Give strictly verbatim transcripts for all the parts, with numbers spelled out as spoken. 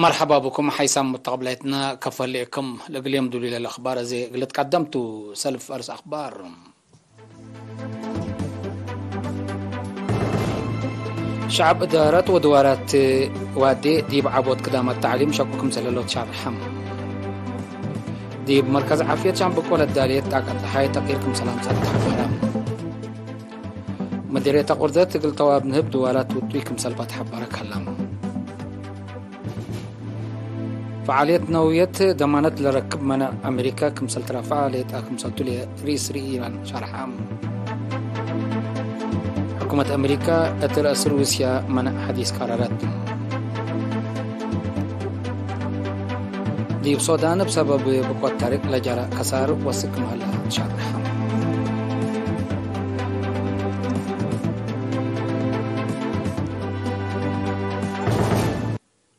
መርሐባ ብኩም ሓይሳም ሙተቀብላይትና፣ ከፈ ህሌክም። ለእግልዮም ዱሉይ ለለአኽባር አዜ እግል ልትቀደም ቱ። ሰልፍ አርስ አኽባር። ሸዐብ እዳረት ወድዋራት ዋዴ ዲብ ዐቦት ክዳማት ተዕሊም ሸቁ ክምሰል ህለው ተሻርሐ። ዲብ መርከዝ ዓፍየት ሻምብቆ ለዳልየት ጣቀት ጸሓይ ተቅይር ክምሰል አምጸአት ተሐበረ። መዲርየት አቁርደት እግል ተዋብ ንህብ ድዋላት ውጡይ ክምሰል ባትሐበረ ከለ። ፈዓልየት ነውየት ደማነት ለረክብ መነዕ አሜሪካ ክምሰል ትረፈዐ ሌጠ ክምሰልቱ ርኢስ ኢራን ሸርሐ። ሕኩመት አሜሪካ እት ረእስ ሩስያ መነዕ ሐዲስ ቀረረት። ዲብ ሶዳን እብ ሰበብ ብቆት ታሪቅ ለጀረ ከሳር ወስክ ምህለ ትሸርሐ።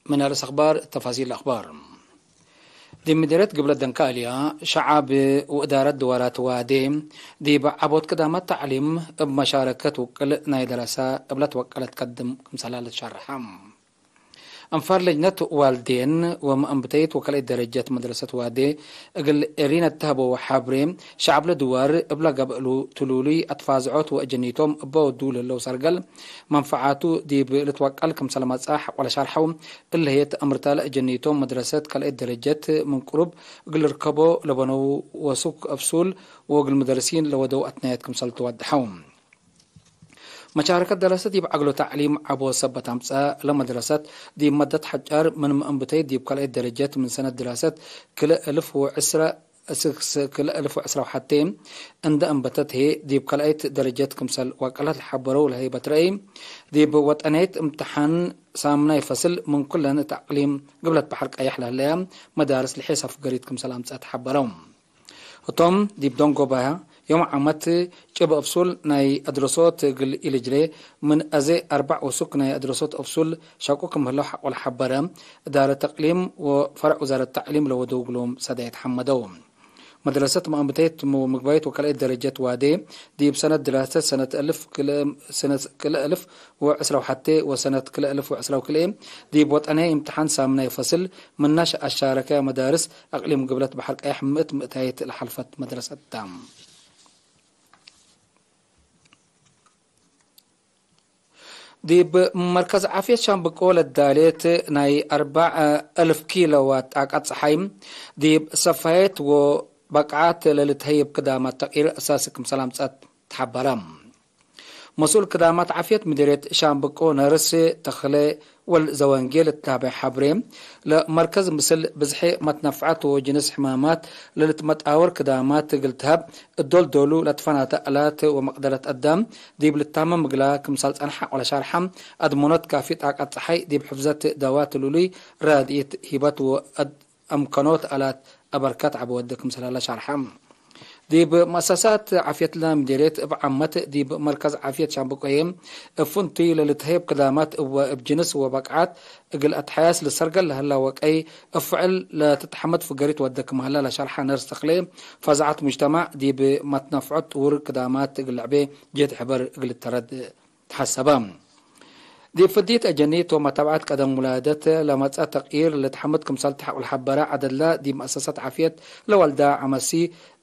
ምን አርእስ አኽባር፣ ተፋሲል አኽባር። ዲብ ምዲርየት ግብለት ደንካልያ፣ ሸዓብ ወእዳረት ድዋራት ዋዴ፣ ዲብ ዐቦት ቅዳማት ተዕሊም እብ መሻረከት ውቅል ናይ ደረሰ እብ ለትወቀለት ከድም ክምሰላ ልትሸርሐ። አንፋር ለጅነት ዋልዴን ወመአንብተይት ወከልአይት ደረጀት መድረሰት ዋዴ እግል ኤሪን እተሀበው ሐብሬ፣ ሸዐብ ለድዋር እብለ ገብእሉ ትሉሉይ አትፋዝዖት ወእጀኒቶም እበ ወዱ ለህለው ሰርገል መንፈዓቱ ዲብ ልትወቀል ክምሰል መጽአ ሐቆ ለሻርሐው፣ እለ ህዬ ተአምርታ ለእጀኒቶም መድረሰት ከልአይት ደረጀት ምን ቅሩብ እግል ልርከቦ ለበነው ወሱክ አፍሱል ወእግል ሙደርሲን ለወደው አትናየት ክምሰል ትወድሐው። መሻረከት ደረሰት ዲብ ዐግሎ ተዕሊም ዐቦ ሰበት አምጽአ። ለመድረሰት ዲብ መደት ሐጫር ምን መአንብተይት ዲብ ካልአይት ደረጀት ምን ሰነት ድራሰት ክልኤ እልፍ ወዕስረ እስክ ክልኤ እልፍ ወዕስረ ወሐቴ እንደ አንበተት ህዬ ዲብ ካልአይት ደረጀት ክምሰል ዋቀለት ለሐበረው ለሀይበት ረአይ፣ ዲብ ወጠንየት እምትሓን ሳምናይ ፈስል ምን ኩለን እት አቅሊም ግብለት በሐር ቀየሕ ለህለያ መዳርስ ለሔሳፍ ገሪት ክምሰል አምጽአት ሐበረው። ህቶም ዲብ ደንጎበ ዮም ዓመት ጭብ አፍሱል ናይ አድረሶት እግል ኢልጅሬ፣ ምን አዜ አርበዕ ወሱክ ናይ አድረሶት አፍሱል ሸቁ ክም ህለው ሐቆ ለሐበረ እዳረት አቅሊም ወፈረዕ ውዛረት ተዕሊም ለወደው እግሎም ሰዳየት ሐመደው። መድረሰት መአንብተይት ወምግባይት ወከልአይት ደረጀት ዋዴ፣ ዲብ ሰነት ድራሰት ሰነት እልፍ ክልኤ፣ ሰነት ክልኤ እልፍ ወዕስረ ወሐቴ ወሰነት ክልኤ እልፍ ወዕስረ ወክልኤ፣ ዲብ ወጠንየ እምትሓን ሳምናይ ፈስል፣ ምናሽ አሻረከ መዳርስ አቅሊም ግብለት በሐር ቀየሕ ምእት ምእታይት ለሐልፈት መድረሰት ተ። ዲብ መርከዝ ዓፍየት ሻምብቆ ለዳሌት ናይ አርበዕ እልፍ ኪሎ ዋት ጣቀት ጸሓይ፣ ዲብ ሰፋየት ወበቅዓት ለልትሀየብ ክዳማት ተቅይር አሳሲ ክምሰል አምጸአት ተሐበረ። መስኡል ክዳማት ዓፍየት ምዲርየት ሻምብቆ ነርስ ተክለ ወልደዘወንጌል እት ለሀበ ሐብሬ፣ ለመርከዝ ምስል ብዝሒ መትነፍዐት ወጅንስ ሕማማት ለልትመጣወር ክዳማት እግል ተሀብ፣ እዶል ዶሉ ለትፈናተ አላት ወመቅደረት አዳም ዲብ ልታመም እግላ ክምሰል ጸንሐ ወለሻርሐ፣ አድመኖት ካፊ ጣቀት ጸሓይ ዲብ ሕፍዘት ደዋ ትሉሉይ ራድኢት ሂበት ወአድ አምከኖት አላት አበርከት ዐቢ ወደ ክምሰለ ለሻርሐ። ዲብ መአሰሳት ዓፍየት ለምዴርየት እብ ዓመት ዲብ መርከዝ ዓፍየት ሻምብቆዬ እብ ፍንቱይ ለልትሀየብ ክዳማት እብ ጅንስ ወበቅዓት እግል አትሓያስ ልሰርገል ለህላ ወቀይ እብ ፍዕል ለትትሐመድ ፍገሪት ወደ ክም ሀላ ለሸርሐ ነርስ ተክሌ፣ ፈዛዐት ሙጅተማዕ ዲብ መትነፍዖት ጥውር ክዳማት እግል ለዕቤ ጅህድ ሕበር እግል ልተረድ ተሐሰበ። ዲብ ፍዲት አጀኒት ወመታብዐት ቀደም ውላደት ለመጽአ ተቅይር ለትሐምድ ክምሰል ተሐቁል ሐበረ ዐደድለ፣ ዲብ መአሰሳት ዓፍየት ለወልዳ ዐመሲ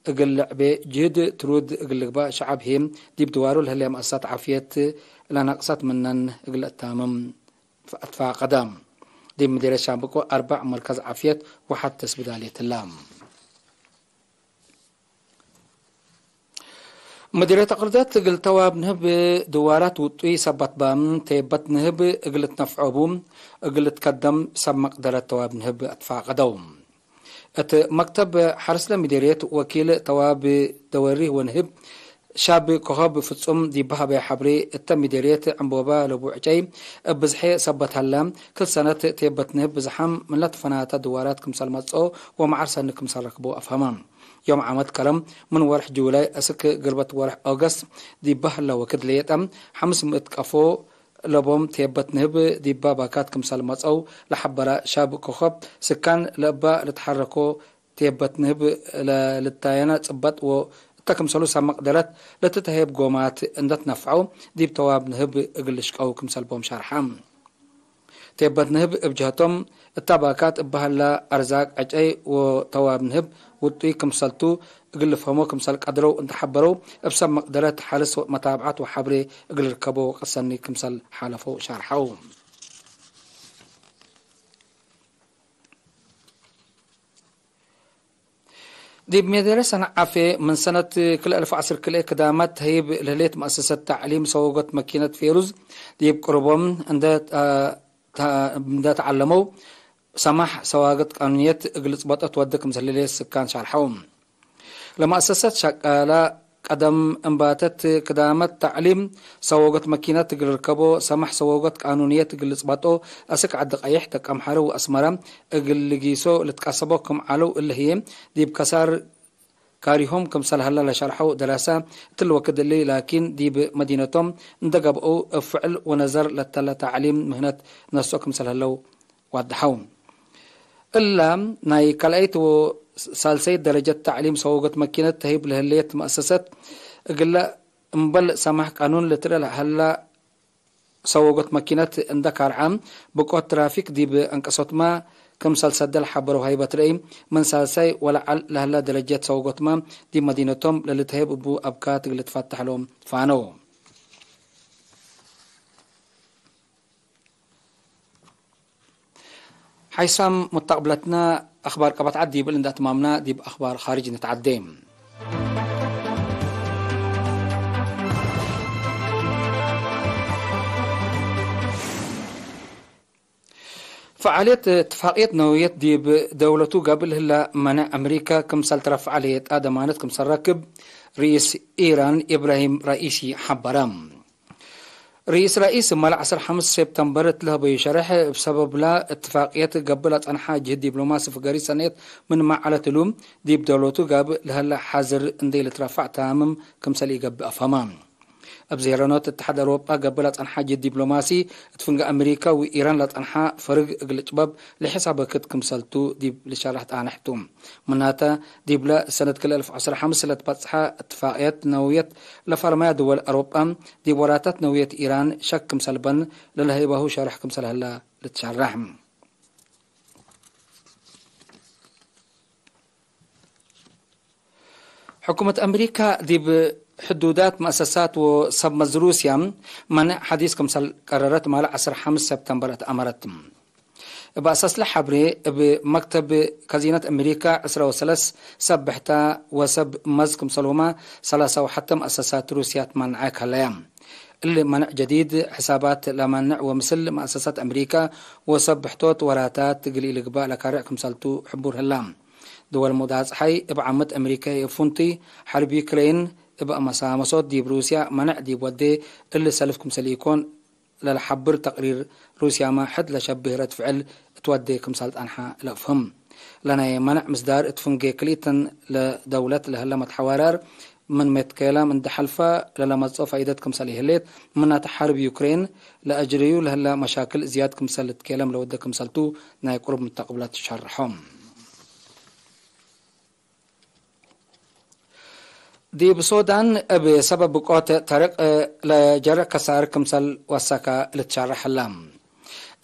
እግል ለዕቤ ጅህድ ትሩድ እግል ልግበእ ሸዐብ ህዬ፣ ዲብ ድዋሩ ለህሌ መአሰሳት ዓፍየት ለነቅሰት ምነን እግል ለአታምም አትፋቀደ። ዲብ ምዲርየት ሻምብቆ አርበዕ መርከዝ ዓፍየት ወሐቴ ስብዳልየት ህላ። ምዲርየት አቅርደት እግል ተዋብ ንህብ ድዋራት ውጡይ ሰበት በ፣ ተየበት ንህብ እግል ልትነፍዖ እቡ እግል ልትከደም ሰብ መቅደረት ተዋብ ንህብ አትፋቀደው። እት መክተብ ሐርስ ለምዲርየት ወኪል ተዋብ ደወሪህ ወንህብ ሻብ ኮኸብ ፍጹም ዲብ ሀበየ ሐብሬ፣ እተ ምዲርየት ዕንቦባ ለቡ ዕጨይ እብ ብዝሐ ሰበት ሀለ፣ ክል ሰነት ተየበት ንህብ ብዝሓም ምን ለትፈናተ ድዋራት ክምሰል መጽኦ ወመዓር ሰኒ ክምሰል ረክቦ አፍሀመ። ዮም ዓመት ከረም ምን ወርሕ ጁላይ እስክ ግርበት ወርሕ ኦገስት ዲብ በህለ ወክድ ለየጠ ሐምስ ምእት ቀፎ ለቦም ቴበት ንህብ ዲባ ባካት ክምሰል መጸው ለሐበረ ሻብ ኮኸብ፣ ስካን ለእባ ልትሐረኮ ቴበት ንህብ ለልታየነ ጽበጥ ወእተ ክምሰሉ ሰብ መቅደረት ለትትሀየብ ጎማት እንደ ትነፍዐው ዲብ ተዋብ ንህብ እግል ልሽቀው ክምሰል ቦም ሸርሐ። ቴበት ንህብ እብ ጀህቶም፣ እተ ባካት እበ ሀላ አርዛቅ ዕጨይ ወተዋብ ንህብ ውጡይ ክምሰልቱ እግል ልፍሀሞ ክምሰል ቀድረው እንተ ሐበረው፣ እብ ሰብ መቅደረት ሐርስ መታብዐት ወሐብሬ እግል ልርከቦ ወቅት ሰኒ ክምሰል ሓለፈው ሻርሐው። ዲብ ሜደርየት ሰንዓፌ ምን ሰነት ክልኤ አልፍ ወዐስር ክልኤ ክዳመት ተህይብ ለህሌት መአሰሰት ተዕሊም ሰወጎት መኪነት ፌሩዝ ዲብ ቅሩቦም እንደ ተ-፣ ተ-፣ እንደ ተዐለመው ሰማሕ ሰዋግት ቃኑንየት እግል ልጽበጦ ትወዴ ክምሰል ህሌት ስካን ሻርሐው። ለመአሰሰት ሸቃላ ቀደም እንባተት ክዳመት ተዕሊም ሰወጎት መኪነት እግል ልርከቦ፣ ሰማሕ ሰወጎት ቃኑንየት እግል ልጽበጦ፣ አስክ ዐዲ ቀይሕ፣ ደቀምሐረ ወአስመረ እግል ልጊሶ ልትቀሰቦ ክም ዐለው፣ እሊ ህዬ ዲብ ከሳር ካሪሆም ክምሰል ሀለ ለሸርሐው ደራሰ፣ እትሊ ወክድ እሊ ላኪን ዲብ መዲነቶም እንደ ገብአው እብ ፍዕል ወነዘር ለተለ ተዕሊም ምህነት ነስኦ ክምሰል ህለው ወደሐው። እላ ናይ ካልኣይት ወሳልሰይት ደረጀት ተዕሊም ሰወጎት መኪነት ተህይብ ለህሌት መአሰሰት፣ እግለ እምበል ሰማሕ ቃኑን ልትርኤ ለሀላ ሰወጎት መኪነት እንደ ካርዐ፣ ብቆት ትራፊክ ዲብ አንቀሶትመ ክምሰል ሰደ ለሐበረው ሀይበት ረአይ፣ ምን ሳልሳይ ወለዐል ለሀላ ደረጀት ሰወጎትመ ዲብ መዲነቶም ለልትሀይብ እቡ አብካት እግል ልትፈተሕ ሎም ፋነው። ሓይሳም ሙተቅብለትነ አኽባር ቀበት ዐድ ዲብል እንደ አትማምነ፣ ዲብ አኽባር ኻርጅ ንትዐዴ። ፈዓልየት እትፋቅየት ነውየት ዲብ ደውለቱ ገብእ ለህለ መነዕ አምሪከ ክምሰል ትረፍዐ ሌጣ ደማነት ክምሰል ረክብ ርኢስ ኢራን ኢብራሂም ራኢሲ ሐበረ። ርኢስ ራኢስ እማል ዐስር ሐምስ ሴፕተምበር እት ለህበዩ ሸርሕ፣ እብ ሰበብላ እትፋቅየት ገብእ ለጸንሐ ጅህድ ዲፕሎማሲ ፍገሪ ሰኔት ምንመ ዐለት እሉ፣ ዲብ ደውለቱ ጋብእ ለህለ ሐዝር እንዴ ልትረፈዕ ታምም ክምሰል ኢገብእ አፍሀመ። እብ ዜረኖት እትሓድ አውሮጳ ገብእ ለጸንሐ ጅህድ ዲፕሎማሲ፣ እት ፍንጌ አሜሪካ ወኢራን ለጸንሐ ፈርግ እግል ልጭበብ ለሕሳብ ክት ክምሰልቱ ዲብ ልሸረሕ ጣንሕቱ። ምናተ፣ ዲብለ ሰነት ክልኤ አልፍ ወዐስር ሐምስ ለትበጽሐ እትፋቅየት ነውየት ለፈርመያ ድወል አውሮጳ፣ ዲብ ወራታት ነውየት ኢራን ሸክ ክምሰል በን ለለህይባሁ ሸርሕ ክምሰል ህለ ልትሸረሕ። ሕኩመት አሜሪካ ዲብ ሕዱዳት መአሰሳት ወሰብ መዝ ሩስያ መንዕ ሐዲስ ክምሰል ቀረረት ማለ ዐስር ሐምስ ሰብተምበር እት አመረት። እብ አሳስለ ሐብሬ፣ እብ መክተብ ከዚነት አሜሪካ ዕስራ ወሰለስ ሰብ ብሕታ ወሰብ መዝ ክምሰልሁመ ሰላሳ ወሐተ መአሰሳት ሩስያ ትመንዐ ከለያ። እሊ መንዕ ጀዲድ፣ ሕሳባት ለመንዕ ወምስል መአሰሳት አሜሪካ ወሰብ ብሕቶት ወራታት እግል ኢልግባእ ለካርዕ ክምሰልቱ ሕቡር ህላ። ድወል ሙዳጽሓይ እብ ዓመት አሜሪካ የእፉንቲ፣ ሐርብ ዩክሬን እብ አመሳመሶት ዲብ ሩስያ መንዕ ዲብ ወዴ እሊ ሰልፍ ክምሰል ኢኮን፣ ለለሐብር ተቅሪር ሩስያመ ሕድ ለሸብህ ረድ ፍዕል እት ወዴ ክምሰል ጸንሐ ለእፍህም። ለናይ መነዕ ምስዳር እት ፍንጌ ክልኢተን ለደውለት ለህለ መትሐወራር ምን መትኬላም እንዴ ሐልፈ ለለመጽኦ ፋኢደት ክምሰል ኢህሌት፣ ምናተ ሐርብ ዩክሬን ለአጅርዩ ለህለ መሻክል ዝያድ ክምሰል ልትኬለም ለወዴ ክምሰልቱ ናይ ቅሩብ ምተቅብለት ሸርሖም። ዲብ ሶዳን እብ ሰበብ ብቆት ተርቅ ለጀረ ከሳር ክምሰል ወሰከ ልትሸረሕ ህለ።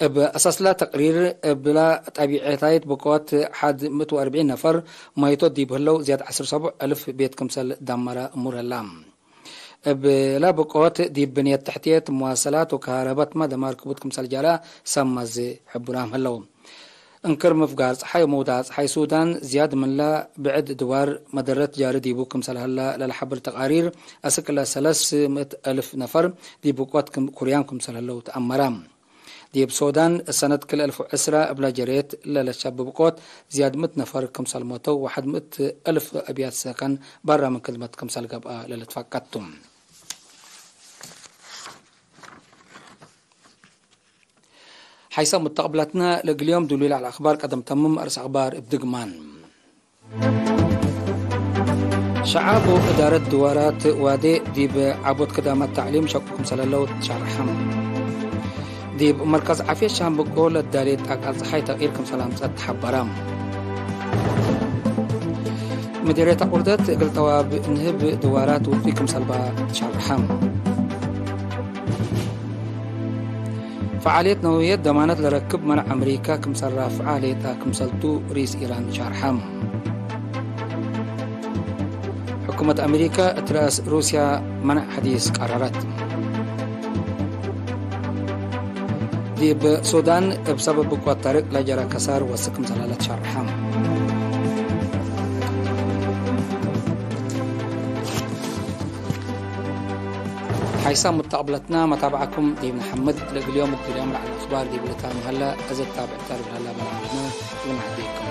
እብ አሳስለ ተቅሪር፣ እብለ ጠቢዐታይት ብቆት ሐድ ምእት ወአርብዒን ነፈር መይቶት ዲብ ህለው፣ ዝያድ ዐስር ሰቡዕ እልፍ ቤት ክምሰል ደመረ እሙር ህለ። እብለ ብቆት ዲብ ብንየት ተሕትየት፣ መዋሰላት ወከሃረበትመ ደማር ክቡድ ክምሰል ጃረ ሰብ መዝ ሕቡራም ህለው። እንክር ምፍጋር ጸሓይ ወመውዳእ ጸሓይ ሱዳን ዝያድ ምንለ ብዕድ ድዋር መደረት ጃሪ ዲቡ ክምሰል ሀለ ለለሐብር ተቃሪር፣ አስክ እለ ሰለስ ምእት እልፍ ነፈር ዲብ ብቆት ክም-፣ ኩርያም ክምሰል ህለው ተአመረ። ዲብ ሶዳን ሰነት ክል እልፍ ወዕስራ እብለ ጀሬት ለለሸብ ብቆት ዝያድ ምእት ነፈር ክምሰል ሞተው፣ ወሐድ ምእት እልፍ አብያት ሰከን በረ ምን ክድመት ክምሰል ገብአ ለልትፈቀድ ቱ። ሐይሰ ሙተቅብለትነ ለእግል ዮም ዱሉይ ለዐለ አክባር ቀደም ተምም። አርእስ አክባር እብ ድግማን። ሸዓብ ወእዳረት ድዋራት ዋዴ ዲብ ዐቦት ክዳማት ተዕሊም ሸቁ ክምሰለ ለው ተሻርሐ። ዲብ መርከዝ ዓፍየት ሻምበቆ ለዳሌት አቃል ጸሓይ ተቅይር ክምሰለ አምጸት ተሐበረ። ምዲርየት አቁርደት እግል ጠዋብ ንህብ ድዋራት ውጡይ ክምሰልባ ተሻርሐ። ፈዓልየት ነውየት ደማነት ለረክብ መናዕ አሜሪካ ክምሰል ራፍዓ ሌጠ ክምሰልቱ ርኢስ ኢራን ሻርሐ። ሕኩመት አሜሪካ እት ረአስ ሩስያ መናዕ ሐዲስ ቀረረት። ዲብ ሱዳን እብ ሰበብ ብቆት ታሪቅ ለጀረ ከሳር ወስክ ክምሰል ዐለት ሻርሐ። ሓይሳም ሙተቅብለትና መታብዐኩም ዲብ ነሐምድ። ለእግል ዮም እግል ዮም ለዐለ አኽባር ዲብ ልታም ሀለ። እዘ ታብዕታ ልብለላ በርናምጅና ልንሐዴኩም።